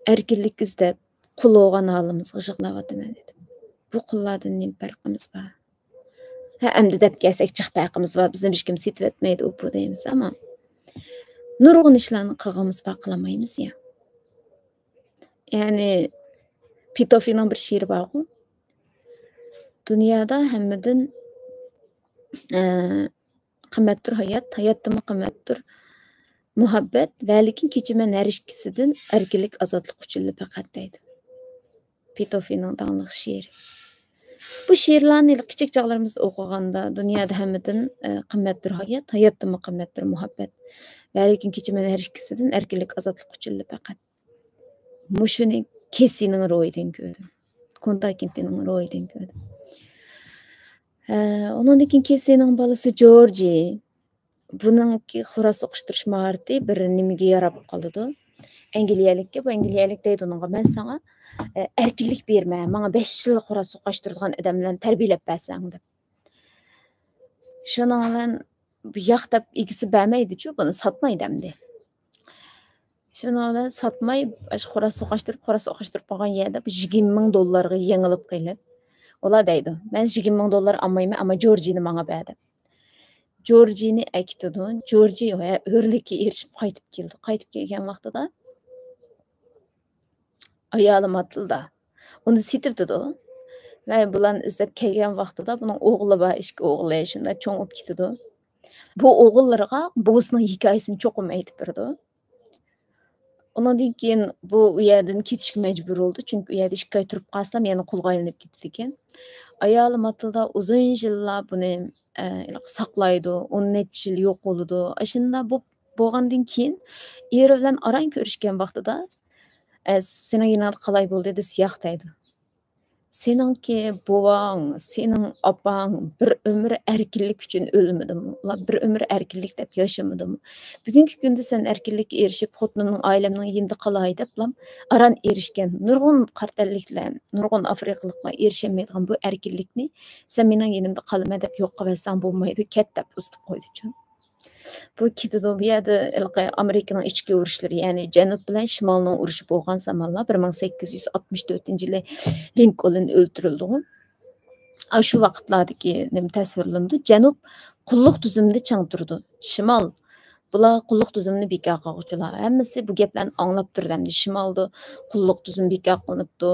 ئەركىنلىك ئىزدەپ، قۇل بولغان ھالىمىزغا يىغلاۋاتىمەن دېدىم. بۇ قۇللاردىن نېمە پەرقىمىز بار؟ ھە، ئەمدى دەپ كەلسەك، جىق پەرقىمىز بار، بىزنى ھېچكىم سېتىۋەتمەيدۇ، ئۇ بۇ دەيمىز، ئەمما نۇرغۇن ئىشلارنى قىلغىنىمىز بار، قىلالمايمىز يا. يەنى، پېتوفنىڭ بىر شېئىرى بارغۇ، دۇنيادا ھەممىدىن، ئە، قىممەتتۇر ھايات، ھاياتتىنمۇ قىممەتتۇر مۇھەببەت، ۋەلىكىن كېچىمەن ھەر ئىككىسىدىن، ئەركىنلىك، ئازادلىق ئۈچۈنلا پەقەت دەيدۇ. پېتوفنىڭ داڭلىق شېئىرى. بۇ شېئىرلارنى كىچىك چاغلىرىمىزدا ئوقۇغاندا، دۇنيادا ھەممىدىن، ئە، قىممەتتۇر ھايات، ھاياتتىنمۇ قىممەتتۇر مۇھەببەت. ۋەلىكىن كېچىمەن ھەر ئىككىسىدىن، ئەركىنلىك، ئازادلىق ئۈچۈنلا پەقەت. مۇشۇنى كېسىنىڭ روھىدىن كۆردۈم. كونتا كېنتىنىڭ روھىدىن كۆردۈم. ئە، ئۇنىڭدىن كېيىن كېسىنىڭ بالىسى جورجى. بۇنىڭكى خوراز سوقۇشتۇرۇش ماھارىتى بىر نېمىگە ياراپ قالىدۇ. ئەنگلىيەلىككە، بۇ ئەنگلىيەلىك دەيدۇ ئۇنىڭغا، مەن ساڭا، ئە، ئەركىنلىك بېرىمەن، ماڭا بەش يىل خوراز سوقاشتۇرىدىغان ئادەم بىلەن تەربىيەلەپ بەرسەڭ دەپ. شۇنىڭ بىلەن بۇ ياق دەپ ئىگىسى بەرمەيدىچۇ، بۇنى ساتمايدۇ ئەمدى. شۇنىڭ بىلەن ساتماي، ئاشۇ خوراز سوقاشتۇرۇپ، خوراز سوقاشتۇرۇپ قالغان يەردە بۇ يىگىرمە مىڭ دوللارغا يېڭىلىپ قېلىپ، ئۇلار دەيدۇ، مەن يىگىرمە مىڭ دوللار ئالمايمەن، ئەمما جورجىنى ماڭا بەر دەپ. جورجىنى ئەكېتىدۇ. جورجى ھۆرلۈككە ئېرىشىپ قايتىپ كېلىدۇ. قايتىپ كەلگەن ۋاقتىدا ئايالى ماتىلدا ئۇنى سېتىۋېتىدۇ. ۋە بۇلارنى ئىزدەپ كەلگەن ۋاقتىدا بۇنىڭ ئوغلى بار، ئىككى ئوغلى شۇنداق چوڭ بولۇپ كېتىدۇ. بۇ ئوغۇللىرىغا بوۋىسىنىڭ ھېكايىسىنى چوقۇم ئېيتىپ بېرىدۇ. ئۇنىڭدىن كېيىن بۇ ئۇ يەردىن كېتىشكە مەجبۇر بولىدۇ، چۈنكى ئۇ يەردە ئىككى ئاي تۇرۇپ قالسىلا يەنە قۇلغا ئايلىنىپ كېتىدىكەن. ئايالى ماتىلدا ئۇزۇن يىللار بۇنى، ئە، ساقلايدۇ، ئون نەچچە يىل يوق بولىدۇ. ئاشۇنداق بولۇپ بولغاندىن كېيىن ئېرى بىلەن ئاران كۆرۈشكەن ۋاقتىدا، ئە، سېنىڭ يېنىڭدا قالاي بولدى دېسە، ياق دەيدۇ. سېنىڭكى بوۋاڭ، سېنىڭ ئاپاڭ بىر ئۆمۈر ئەركىنلىك ئۈچۈن ئۆلمىدىمۇ؟ ئۇلار بىر ئۆمۈر ئەركىنلىك دەپ ياشىمىدىمۇ؟ بۈگۈنكى كۈندە سەن ئەركىنلىككە ئېرىشىپ، خوتۇنۇمنىڭ، ئائىلەمنىڭ يېنىدا قالاي دەپلا ئاران ئېرىشكەن نۇرغۇن قارا تەنلىكلەر، نۇرغۇن ئافرىقىلىقلار ئېرىشەلمەيدىغان بۇ ئەركىنلىكنى سەن مېنىڭ يېنىمدا قالىمەن دەپ يوققا بەرسەڭ بولمايدۇ، كەت دەپ ئۇزىتىپ قويدىچۇ. بۇ كېتىدۇ. بۇ يەردە ھېلىقى ئامېرىكىنىڭ ئىچكى ئۇرۇشلىرى، يەنى جەنۇب بىلەن شىمالنىڭ ئۇرۇشى بولغان زامانلار، بىر مىڭ سەككىز يۈز ئاتمىش تۆتىنچى يىلى لىنكولن ئۆلتۈرۈلدىغۇ. ئاشۇ ۋاقىتلاردىكى نېمە تەسۋىرلىنىدۇ؟ جەنۇب قۇللۇق تۈزۈمدە چىڭ تۇرىدۇ. شىمال، بۇلار قۇللۇق تۈزۈمنى بىكار قىلغۇچىلار. ھەممىسى بۇ گەپلەرنى ئاڭلاپ تۇرىدۇ ئەمدى. شىمالدا قۇللۇق تۈزۈم بىكار قىلىنىپتۇ.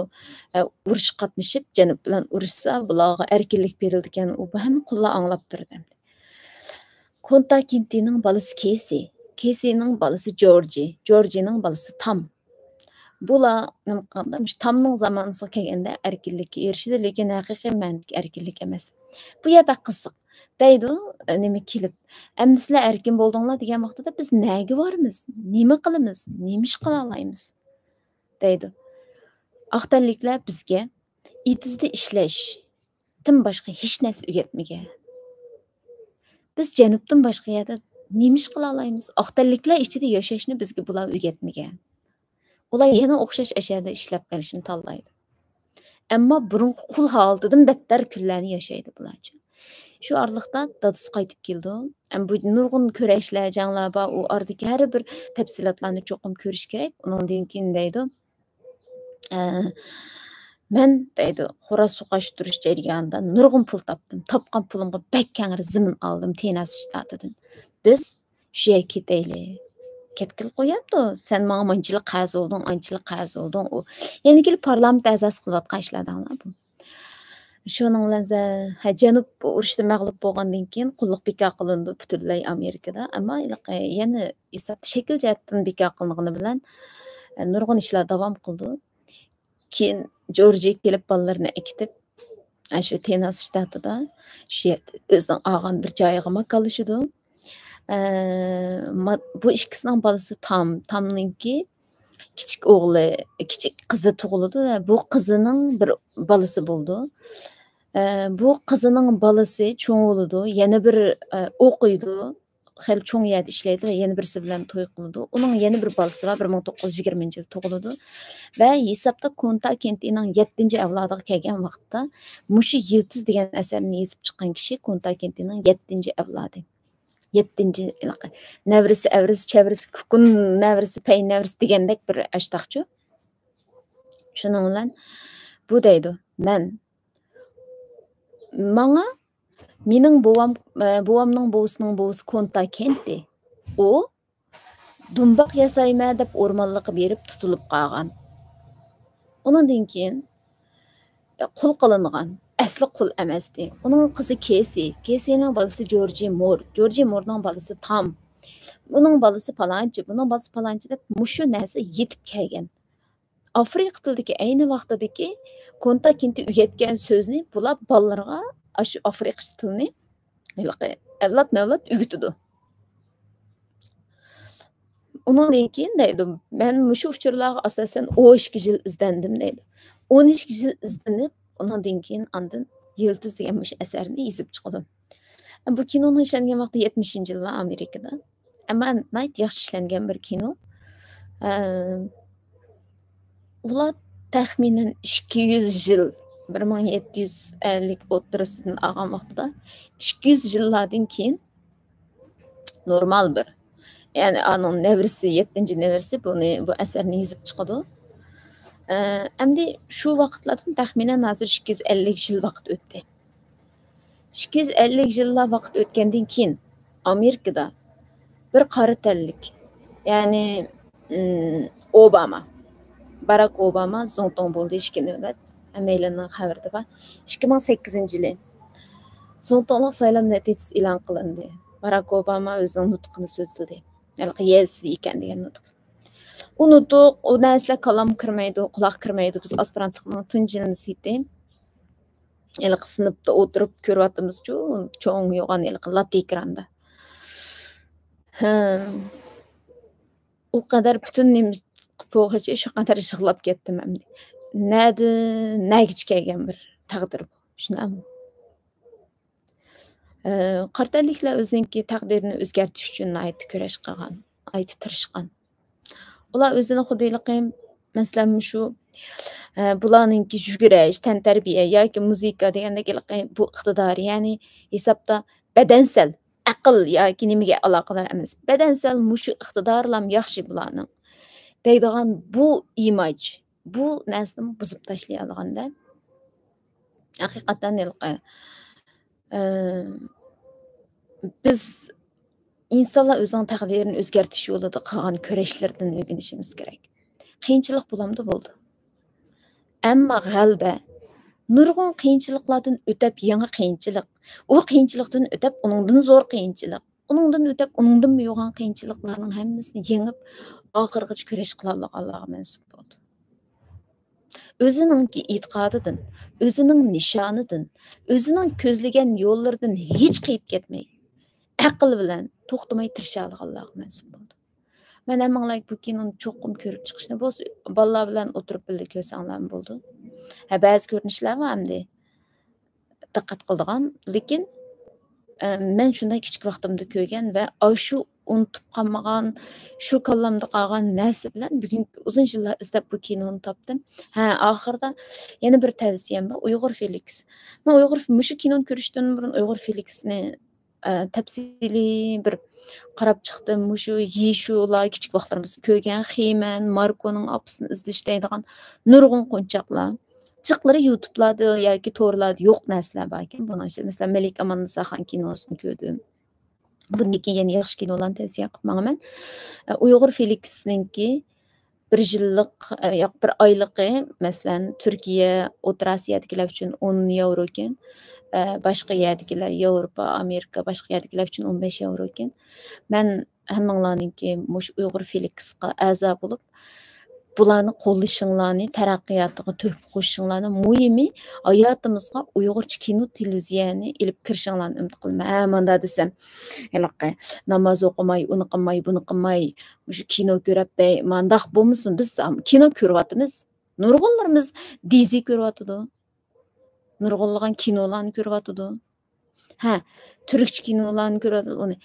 ئە، ئۇرۇشقا قاتنىشىپ، جەنۇب بىلەن ئۇرۇشسا، بۇلارغا ئەركىنلىك بېرىلىدىكەن. ئۇ، بۇ ھەممە قۇللار ئاڭلاپ تۇرىدۇ ئەمدى. كونتا كېنتىنىڭ بالىسى كېسى، كېسىنىڭ بالىسى جورجى، جورجىنىڭ بالىسى تام. بۇلار نېمە قىلغاندا، مۇشۇ تامنىڭ زامانىسىغا كەلگەندە ئەركىنلىككە ئېرىشىدۇ، لېكىن ھەقىقىي مەنىدىكى ئەركىنلىك ئەمەس. بۇ يەر بەك قىزىق. دەيدۇ، نېمە كېلىپ، ئەمدى سىلەر ئەركىن بولدۇڭلار دېگەن ۋاقتىدا بىز نەگە بارىمىز؟ نېمە قىلىمىز؟ نېمە ئىش قىلالايمىز؟ دەيدۇ. ئاق تەنلىكلەر بىزگە ئېتىزدا ئىشلەش، تىن باشقا ھېچ نەرسە ئۆگەتمىگەن. بىز جەنۇبتىن باشقا يەردە نېمە ئىش قىلالايمىز؟ ئاق تەنلىكلەر ئىچىدە ياشاشنى بىزگە بۇلار ئۆگەتمىگەن. ئۇلار يەنە ئوخشاش ئەشەدە ئىشلەپ قېلىشنى تاللايدۇ. ئەمما بۇرۇنقى قۇل ھالىتىدىن بەتتەر كۈنلەرنى ياشايدۇ بۇلارچۇ. شۇ ئارىلىقتا دادىسى قايتىپ كېلىدۇ. ئەم، بۇ نۇرغۇن كۆرەشلەر، جەڭلەر بار. ئۇ ئارىدىكى ھەر بىر تەپسىلاتلارنى چوقۇم كۆرۈش كېرەك. ئۇنىڭدىن كېيىن دەيدۇ، ئە، مەن دەيدۇ، خوراز سوقاشتۇرۇش جەريانىدا نۇرغۇن پۇل تاپتىم. تاپقان پۇلۇمغا بەك كەڭرى زېمىن ئالدىم تېنەس شتاتىدىن. بىز شۇ يەرگە كېتەيلى. كەتكىلى قويامدۇ؟ سەن ماڭا مانچىلىك قەرز بولدۇڭ، ئانچىلىك قەرز بولدۇڭ. ئۇ يەنە كېلىپ پارلامېنت ئەزاسى قىلىۋاتقان ئىشلاردىڭلار بۇ. شۇنىڭ بىلەن زە-، ھە، جەنۇب ئۇرۇشتا مەغلۇپ بولغاندىن كېيىن قۇللۇق بىكار قىلىنىدۇ پۈتۈنلەي ئامېرىكىدا. ئەمما ھېلىقى يەنە ھېسابتا شەكىل جەھەتتىن بىكار قىلىنغىنى بىلەن، ئە، نۇرغۇن ئىشلار داۋام قىلىدۇ. كېيىن جورجىيە كېلىپ بالىلىرىنى ئەكېتىپ، ئە، شۇ تېننېسسى شتاتىدا شۇ يەردە ئۆزىنىڭ ئالغان بىر جايىغا ماكانلىشىدۇ. ئە، ما-، بۇ ئىككىسىنىڭ بالىسى تام، تامنىڭكى كىچىك ئوغلى، كىچىك قىزى تۇغۇلىدۇ ۋە بۇ قىزىنىڭ بىر بالىسى بولىدۇ. ئە، بۇ قىزىنىڭ بالىسى چوڭ بولىدۇ، يەنە بىر، ئە، ئوقۇيدۇ، خېلى چوڭ يەردە ئىشلەيدۇ ۋە يەنە بىرسى بىلەن توي قىلىدۇ. ئۇنىڭ يەنە بىر بالىسى بار، بىر مىڭ توققۇز يۈز يىگىرمىنچى يىل تۇغۇلىدۇ. ۋە ھېسابتا كونتا كېنتىنىڭ يەتتىنچى ئەۋلادىغا كەلگەن ۋاقىتتا، مۇشۇ يىلتىز دېگەن ئەسەرنى يېزىپ چىققان كىشى كونتا كېنتىنىڭ يەتتىنچى ئەۋلادى. يەتتىنچى ھېلىقى نەۋرىسى، ئەۋرىسى، چەۋرىسى، كۇكۇن نەۋرىسى، پەي نەۋرىسى دېگەندەك بىر ئاشتاقچۇ. شۇنىڭ بىلەن بۇ دەيدۇ، مەن، ماڭا مېنىڭ بوۋام، ئە، بوۋامنىڭ بوۋىسىنىڭ بوۋىسى كونتا كەنتى. ئۇ دۇمباق ياسايمەن دەپ ئورمانلىققا بېرىپ تۇتۇلۇپ قالغان. ئۇنىڭدىن كېيىن، ئە، قۇل قىلىنغان. ئەسلى قۇل ئەمەستى. ئۇنىڭ قىزى كېسى. كېسىنىڭ بالىسى جورجى مور. جورجى مورنىڭ بالىسى تام. ئۇنىڭ بالىسى پالانچى، بۇنىڭ بالىسى پالانچى دەپ مۇشۇ نەرسە يېتىپ كەلگەن. ئافرىقا تىلىدىكى ئەينى ۋاقتىدىكى كونتا كېنتى ئۆگەتكەن سۆزنى بۇلار بالىلىرىغا ئاشۇ ئافرىقىچە تىلنى ھېلىقى ئەۋلاد مەۋلاد ئۆگىتىدۇ. ئۇنىڭدىن كېيىن دەيدۇ، مەن مۇشۇ ئۇچۇرلارغا ئاساسەن ئون ئىككى يىل ئىزدەندىم دەيدۇ. ئون ئىككى يىل ئىزدىنىپ، ئۇنىڭدىن كېيىن ئاندىن يىلتىز دېگەن مۇشۇ ئەسەرنى يېزىپ چىقىدۇ. بۇ كىنونىڭ ئىشلەنگەن ۋاقتى يەتمىشىنچى يىللار ئامېرىكىدا. ئەمما ناھايىتى ياخشى ئىشلەنگەن بىر كىنو. ئە، ئۇلار تەخمىنەن ئىككى يۈز يىل، بىر مىڭ يەتتە يۈز ئەللىك ئوتتۇرىسىدىن ئالغان ۋاقتىدا، ئىككى يۈز يىللاردىن كېيىن نورمال بىر، يەنى ئانىڭ نەۋرىسى، يەتتىنچى نەۋرىسى بۇنى، بۇ ئەسەرنى يېزىپ چىقىدۇ. ئە، ئەمدى شۇ ۋاقىتلاردىن تەخمىنەن ھازىر ئىككى يۈز ئەللىك يىل ۋاقىت ئۆتتى. ئىككى يۈز ئەللىك يىللار ۋاقىت ئۆتكەندىن كېيىن، ئامېرىكىدا بىر قارا تەنلىك، يەنى، ئىم، ئوباما، باراك ئوباما زۇڭتۇڭ بولدى ئىككى نۆۋەت. ھەممەيلەننىڭ خەۋىرىدە بار. ئىككى مىڭ سەككىزىنچى يىلى زۇڭتۇڭلۇق سايلام نەتىجىسى ئېلان قىلىندى. باراك ئوباما ئۆزىنىڭ نۇتقىنى سۆزلىدى. ھېلىقى يەسۋى ئىكەن دېگەن نۇتۇق. ئۇ نۇتۇق، ئۇ نەرسىلەر كاللامغا كىرمەيدۇ، قۇلاققا كىرمەيدۇ. بىز ئاسپىرانتلىقنىڭ تۇنجى يىلىنى سىيتى. ھېلىقى سىنىپتا ئولتۇرۇپ كۆرۈۋاتىمىزچۇ، چوڭ يوغان ھېلىقى لاتا ئېكراندا. ھىم. ئۇ قەدەر پۈتۈن نېمە قىلىپ بولغۇچە شۇ قەدەر يىغلاپ كەتتىم ئەمدى. نەدىن نەگىچە كەلگەن بىر تەقدىر بۇ. شۇنداقمۇ؟ ئە، قارا تەنلىكلەر ئۆزىنىڭكى تەقدىرىنى ئۆزگەرتىش ئۈچۈن ناھايىتى كۈرەش قىلغان، ناھايىتى تىرىشقان. ئۇلار ئۆزىنى خۇددى ھېلىقى، مەسىلەن، مۇشۇ، ئە، بۇلارنىڭكى يۈگۈرۈش، تەنتەربىيە ياكى مۇزىكا دېگەندەك ھېلىقى بۇ ئىقتىدار، يەنى ھېسابتا بەدەنسەل، ئەقىل ياكى نېمىگە ئالاقىدار ئەمەس. بەدەنسەل مۇشۇ ئىقتىدارلام ياخشى بۇلارنىڭ دەيدىغان بۇ ئىماج، بۇ نەرسىنى بۇزۇپ تاشلىيالىغاندا، ھەقىقەتەن ھېلىقى، ئە، بىز ئىنسانلار ئۆزىنىڭ تەقدىرىنى ئۆزگەرتىش يولىدا قىلغان كۈرەشلىرىدىن ئۆگىنىشىمىز كېرەك. قىيىنچىلىق بولامدۇ؟ بولىدۇ. ئەمما غەلىبە، نۇرغۇن قىيىنچىلىقلاردىن ئۆتۈپ يېڭى قىيىنچىلىق، ئۇ قىيىنچىلىقتىن ئۆتۈپ ئۇنىڭدىن زور قىيىنچىلىق، ئۇنىڭدىن ئۆتۈپ ئۇنىڭدىنمۇ يوغان قىيىنچىلىقلارنىڭ ھەممىسىنى يېڭىپ، ئاخىرغىچە كۈرەش قىلالىغانلارغا مەنسۇپ بولىدۇ. ئۆزىنىڭكى ئېتىقادىدىن، ئۆزىنىڭ نىشانىدىن، ئۆزىنىڭ كۆزلىگەن يوللىرىدىن ھېچ قېيىپ كەتمەي، ئەقىل بىلەن توختىماي تىرىشالىغانلارغا مەنسۇپ بولىدۇ. مەن ھەممىڭلارگە بۇ كىنونى چوقۇم كۆرۈپ چىقىشنى، بولسا بالىلار بىلەن ئولتۇرۇپ بىللە كۆرسەڭلارمۇ بولىدۇ. ھە، بەزى كۆرۈنۈشلەر بار ئەمدى دىققەت قىلىدىغان، لېكىن، ئە، مەن شۇنداق كىچىك ۋاقتىمدا كۆرگەن ۋە ئاشۇ ئۇنتۇپ قالمىغان، شۇ كاللامدا قالغان نەرسە بىلەن بۈگۈنكى ئۇزۇن يىللار ئىزدەپ بۇ كىنونى تاپتىم. ھە، ئاخىرىدا يەنە بىر تەۋسىيەم بار، ئۇيغۇر فېلىكس. مەن ئۇيغۇر، مۇشۇ كىنونى كۆرۈشتىن بۇرۇن ئۇيغۇر فېلىكسنى، ئە، تەپسىلىي بىر قاراپ چىقتىم. مۇشۇ يىشۇلار، كىچىك ۋاقىتلىرىمىزدا كۆرگەن خېمەن، ماركونىڭ ئاپىسىنى ئىزدىشى دەيدىغان نۇرغۇن قونچاقلار. جىقلىرى يۇتۇبلاردا ياكى تورلاردا يوق نەرسىلەر باركەن. بۇنىڭ ئىچىدە، مەسىلەن، مەلىكە ئاماننىساخان كىنوسىنى كۆردۈم. بۇندىن كېيىن يەنە ياخشى كىنولارنى تەۋسىيە قىلىپ ماڭىمەن. ئە، ئۇيغۇر فېلىكسنىڭكى بىر يىللىق، ئە، ياق، بىر ئايلىقى، مەسىلەن، تۈركىيە، ئوتتۇرا ئاسىيادىكىلەر ئۈچۈن ئون ياۋرو ئىكەن. ئە، باشقا يەردىكىلەر، ياۋروپا، ئامېرىكا، باشقا يەردىكىلەر ئۈچۈن ئون بەش ياۋرو ئىكەن. مەن ھەممىڭلارنىڭكى مۇشۇ ئۇيغۇر فېلىكسقا ئەزا بولۇپ، بۇلارنى قوللىشىڭلارنى، تەرەققىياتىغا تۆھپە قوشۇشۇڭلارنى، مۇھىمى ھاياتىمىزغا ئۇيغۇرچە كىنو، تېلېۋىزىيەنى ئېلىپ كىرىشىڭلارنى ئۈمىد قىلىمەن. ھە، ماندا دېسەم، ھېلىقى ناماز ئوقۇماي، ئۇنى قىلماي، بۇنى قىلماي، مۇشۇ كىنو كۆرەپ دەي، مانداق بولمىسۇن، بىز كىنو كۆرۈۋاتىمىز. نۇرغۇنلىرىمىز دىزى كۆرۈۋاتىدۇ. نۇرغۇنلىغان كىنولارنى كۆرۈۋاتىدۇ. ھە، تۈركچە كىنولارنى كۆرۈۋاتىدۇ. ئۇنى،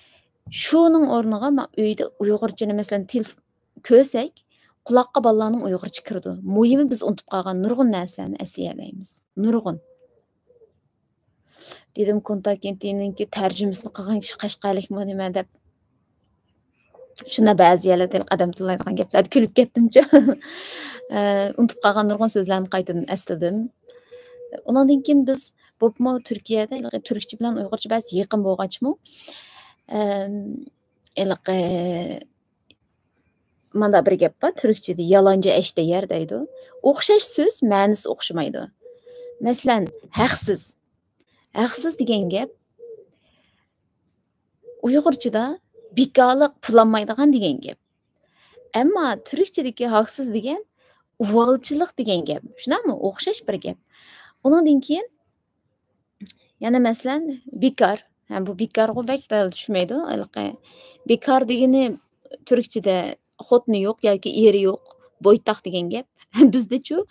شۇنىڭ ئورنىغا ما-، ئۆيدە ئۇيغۇرچىنى، مەسىلەن، تېلېف-، كۆرسەك، قۇلاققا بالىلارنىڭ ئۇيغۇرچە كىرىدۇ. مۇھىمى بىز ئۇنتۇپ قالغان نۇرغۇن نەرسىلەرنى ئەسلىيەلەيمىز. نۇرغۇن. دېدىم، كونتاكىنتىنىڭكى تەرجىمىسىنى قىلغان كىشى قەشقەرلىكمۇ نېمە دەپ. شۇنداق بەزى يەرلەردە ئادەم تىللايدىغان گەپلەردە كۈلۈپ كەتتىمچۇ. ئە، ئۇنتۇپ قالغان نۇرغۇن سۆزلەرنى قايتىدىن ئەسلىدىم. ئۇنىڭدىن كېيىن بىز، بولۇپمۇ تۈركىيەدە ھېلىقى تۈركچە بىلەن ئۇيغۇرچە بەزى يېقىن بولغاچمۇ، ئەم، ھېلىقى، مانا بىر گەپ بار، تۈركچىدە «يالانچى ئەشتە يەر» دەيدۇ. ئوخشاش سۆز، مەنىسى ئوخشىمايدۇ. مەسىلەن، ھەقسىز. ھەقسىز دېگەن گەپ ئۇيغۇرچىدا بىكارلىق، پۇلانمايدىغان دېگەن گەپ. ئەمما تۈركچىدىكى ھاقسىز دېگەن ئۇۋالچىلىق دېگەن گەپ. شۇنداقمۇ؟ ئوخشاش بىر گەپ. ئۇنىڭدىن كېيىن يەنە مەسىلەن، بىكار. ھە، بۇ بىكارغۇ بەك دەل چۈشمەيدۇ. ھېلىقى بىكار دېگىنى تۈركچىدە خوتۇنى يوق ياكى ئېرى يوق، بويتاق دېگەن گەپ. بىزدىچۇ،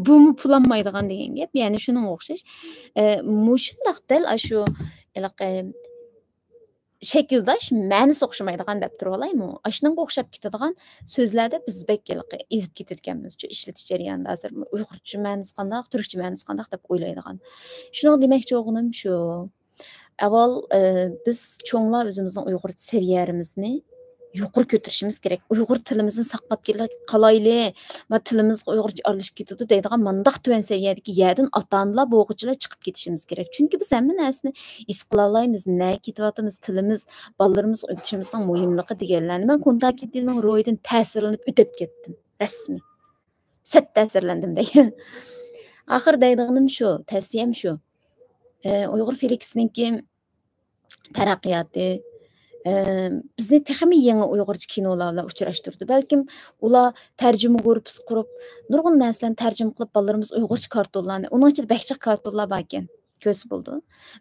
بۇمۇ پۇلانمايدىغان دېگەن گەپ. يەنى شۇنىڭغا ئوخشاش. ئە، مۇشۇنداق دەل ئاشۇ ھېلىقى شەكىلداش، مەنىسى ئوخشىمايدىغان دەپ تۇرۇۋالايمۇ؟ ئاشۇنىڭغا ئوخشاپ كېتىدىغان سۆزلەردە بىز بەك ھېلىقى ئېزىپ كېتىدىكەنمىز شۇ ئىشلىتىش جەريانىدا. ھازىر ئۇيغۇرچە مەنىسى قانداق، تۈركچە مەنىسى قانداق دەپ ئويلايدىغان. شۇنىڭغا دېمەكچى بولغىنىم شۇ. ئاۋۋال، ئى، بىز چوڭلار ئۆزىمىزنىڭ ئۇيغۇرچە سەۋىيەمىزنى يۇقىرى كۆتۈرۈشىمىز كېرەك. ئۇيغۇر تىلىمىزنى ساقلاپ كېلە-، قالايلى، ما تىلىمىزغا ئۇيغۇرچە ئارىلىشىپ كېتىدۇ دەيدىغان مانداق تۆۋەن سەۋىيەدىكى يەردىن ئاتا-ئانىلار بولغۇچىلار چىقىپ كېتىشىمىز كېرەك. چۈنكى بىز ھەممە نەرسىنى ھېس قىلالايمىز، نەگە كېتىۋاتىمىز، تىلىمىز، بالىلىرىمىزغا ئۆگىتىشىمىزنىڭ مۇھىملىقى دېگەنلەرنى. مەن كونتاكىنتىنىڭ روھىدىن تەسىرلىنىپ ئۆتۈپ كەتتىم، رەسمىي. سەت تەسىرلەندىم دەي. ئاخىر دەيدىغىنىم شۇ، تەۋسىيەم شۇ. ئە، ئۇيغۇر فېلىكسنىڭكى تەرەققىياتى، ئە، بىزنى تېخىمۇ يېڭى ئۇيغۇرچە كىنولار بىلەن ئۇچراشتۇردى. بەلكىم ئۇلار تەرجىمە گۇرۇپپىسى قۇرۇپ، نۇرغۇن نەرسىلەرنى تەرجىمە قىلىپ، بالىلىرىمىز ئۇيغۇرچە كارتونلارنى، ئۇنىڭ ئىچىدە بەك جىق كارتونلار باركەن، كۆرسە بولىدۇ.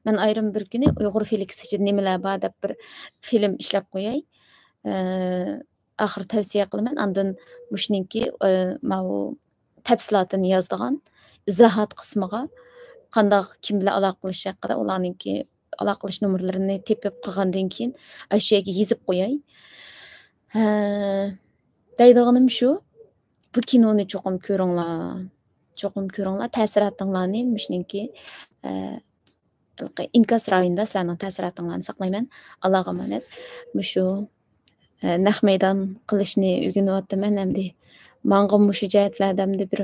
مەن ئايرىم بىر كۈنى ئۇيغۇر فېلىكسى ئىچىدە نېمىلەر بار دەپ بىر فىلىم ئىشلەپ قوياي. ئە، ئاخىر تەۋسىيە قىلىمەن. ئاندىن مۇشۇنىڭكى، ئە، ماۋۇ تەپسىلاتىنى يازىدىغان ئىزاھات قىسمىغا قانداق، كىم بىلەن ئالاقىلىشىش ھەققىدە ئۇلارنىڭكى ئالاقىلىشىش نومۇرلىرىنى تېپىپ قىلغاندىن كېيىن ئاشۇ يەرگە يېزىپ قوياي. ھە، دەيدىغىنىم شۇ، بۇ كىنونى چوقۇم كۆرۈڭلار. چوقۇم كۆرۈڭلار. تەسىراتىڭلارنى مۇشۇنىڭكى، ئە، ئىنكاس رايونىدا سىلەرنىڭ تەسىراتىڭلارنى ساقلايمەن. ئاللاغا ئامانەت. مۇشۇ، ئە، نەق مەيدان قىلىشنى ئۆگىنىۋاتىمەن ئەمدى. ماڭغا مۇشۇ جەھەتلەردە ئەمدى بىر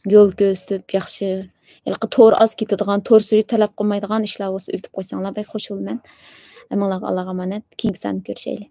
يول كۆرسىتىپ، ياخشى، ھېلىقى تور ئاز كېتىدىغان، تور سۈرئىتى تەلەپ قىلمايدىغان ئىشلار بولسا ئۆگىتىپ قويساڭلار بەك خوش بولىمەن. ھەممىڭلارغا ئاللاغا ئامانەت. كېيىنكى ساندا كۆرۈشەيلى.